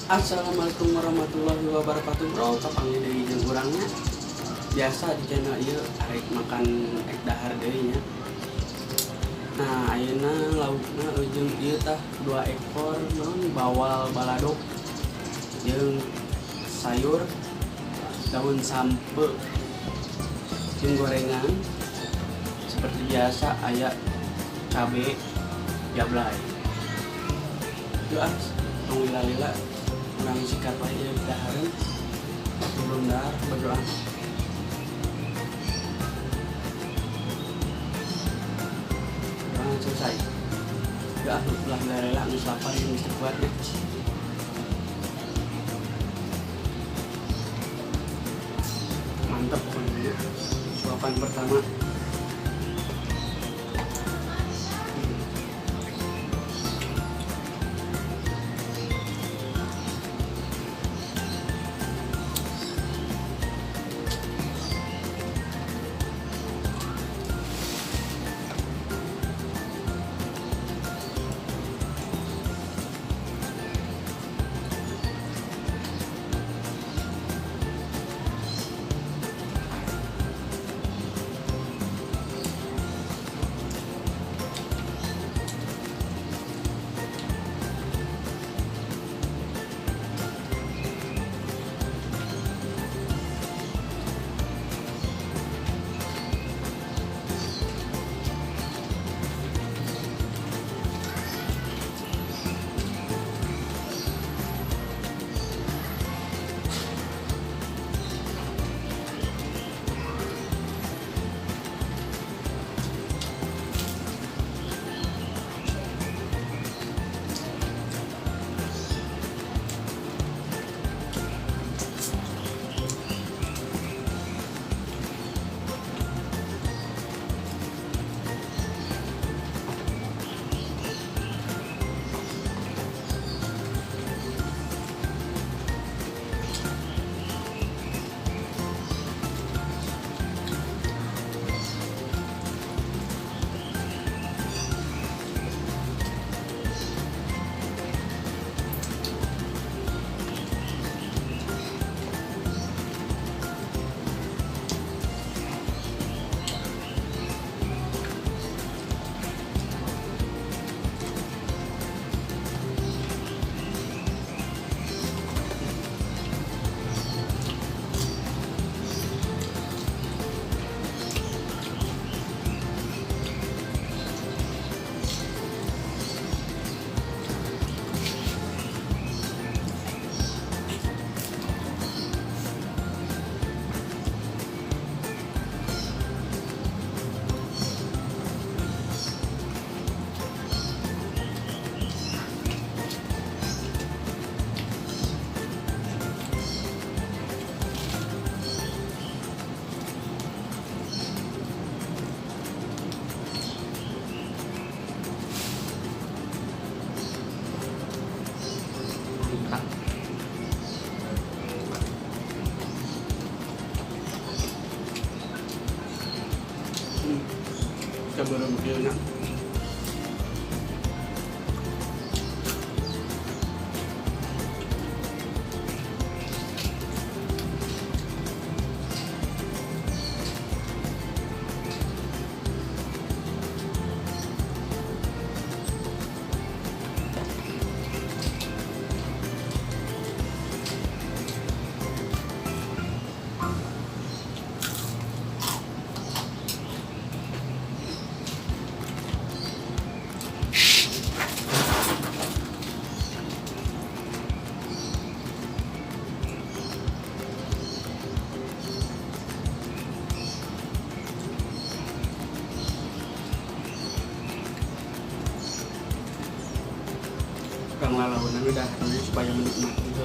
Assalamualaikum warahmatullahi wabarakatuh, bro. Kapanggih deui jeung urang nya. Biasa di channel ieu arek makan ek dahar deui nya. Nah, ayeuna laukna jeung ieu tah 2 ekor naon bawal baladok jeung sayur daun sampe jeung gorengan. Seperti biasa aya cabe jablay. Yuk ah, tong lila-lila, urang sikat wae ieu dahareun. Sebelum dahar berdoa. Doa selesai. Ya ah, ulah lila-lila, geus lapar ieu, geus teu kuat nya. Mantap pokoknya. Suapan pertama. Mantap. Coba nya. Kang lalaunan udah supaya menikmati itu.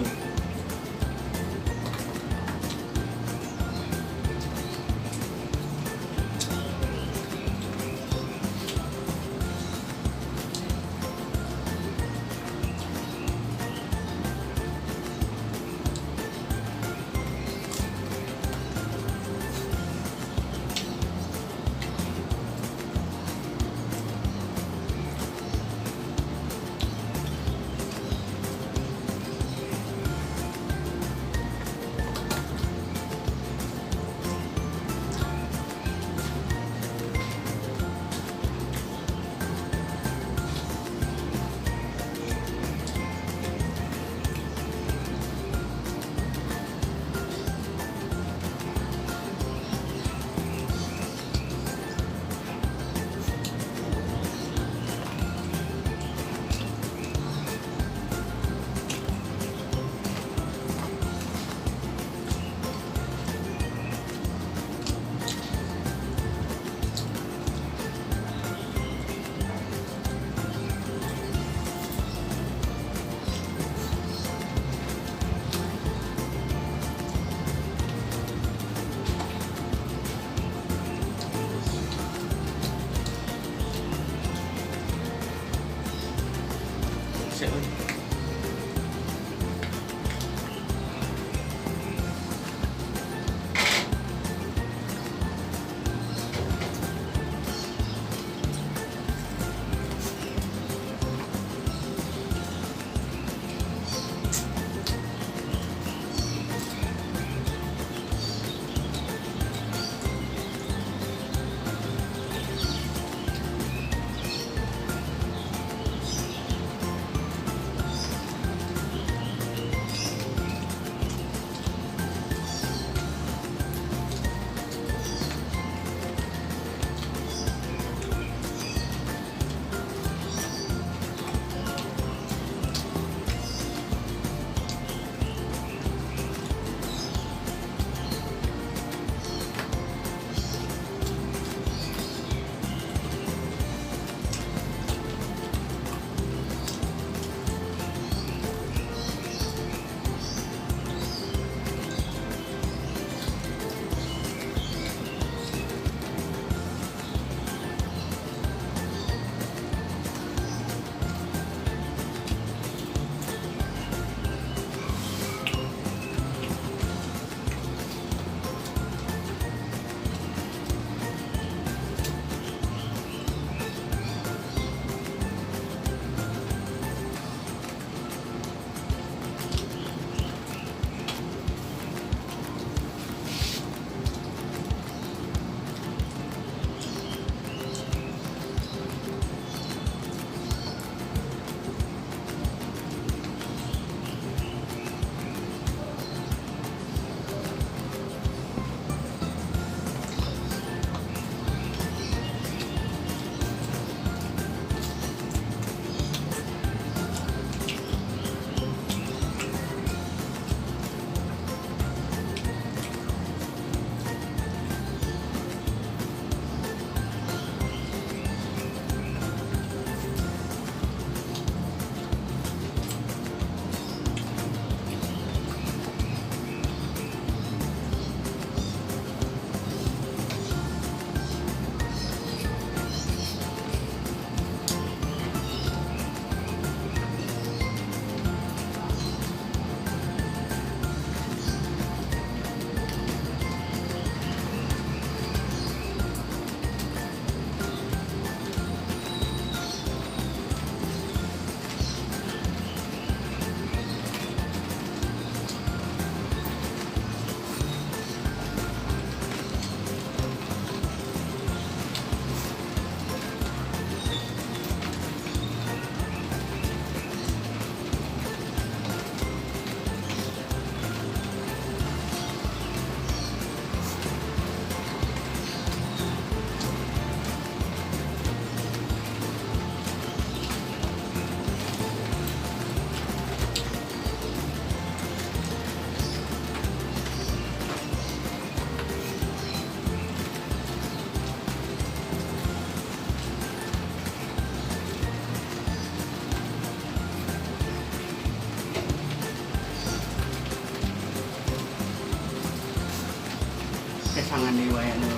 Sangan deui wae anu.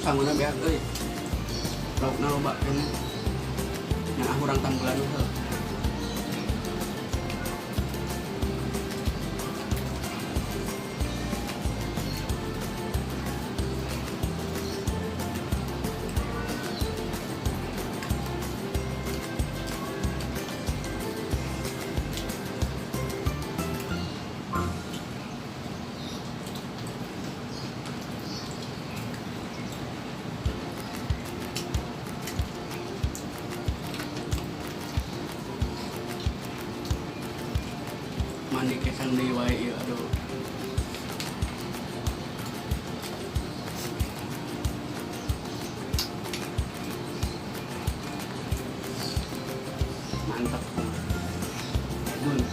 Sanguna beak euy. Laukna loba keneh. Nah, urang tanggulan heuh. Mandi kekang deui wae ieu aduh. Mantap. Aduh.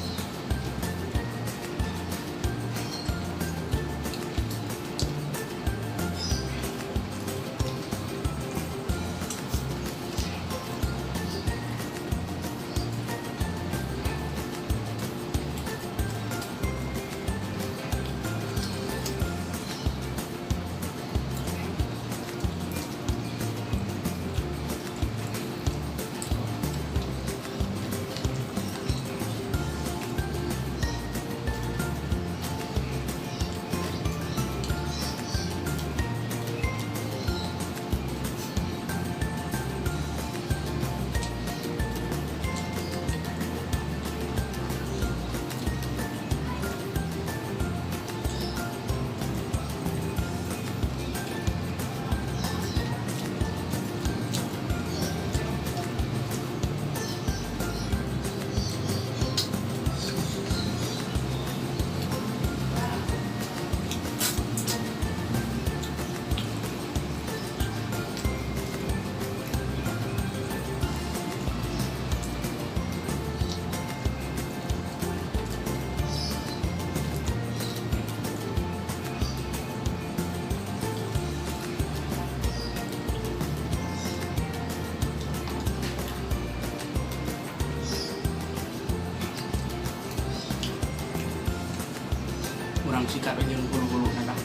Urang sikat jeung hulu-hulu nana.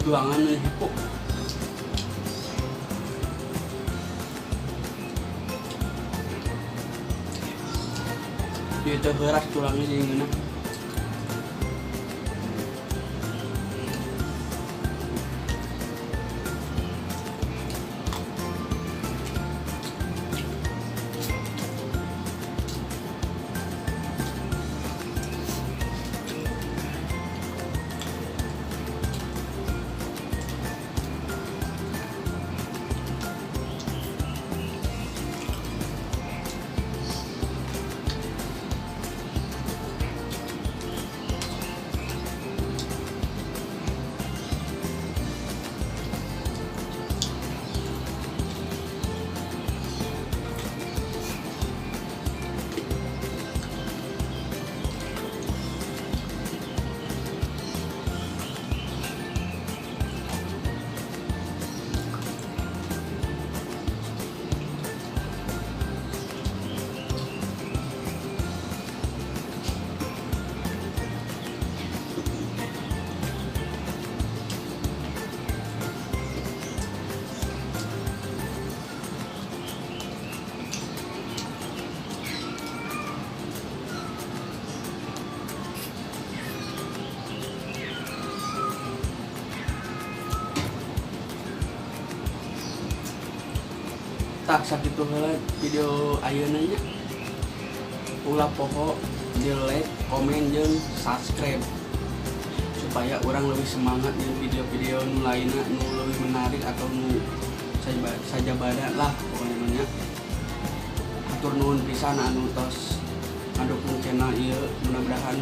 Tuangan hipuk. Ieu teh heuras tulangnya jeung ngeunah. Tah, sakitu heula video ayeuna nya. Ulah poho di like, komen, jeung subscribe supaya urang lebih semangat di video-video nu lainnya, nu lebih menarik atau nu sajabana lah pokoknya mah nya. Hatur nuhun pisan anu tos ngadukung channel ieu. Mudah-mudahan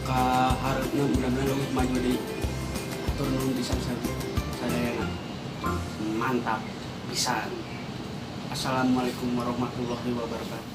ka hareupna mudah-mudahan lebih maju deui. Hatur nuhun pisan sadayana. Mantap pisan. Assalamualaikum warahmatullahi wabarakatuh.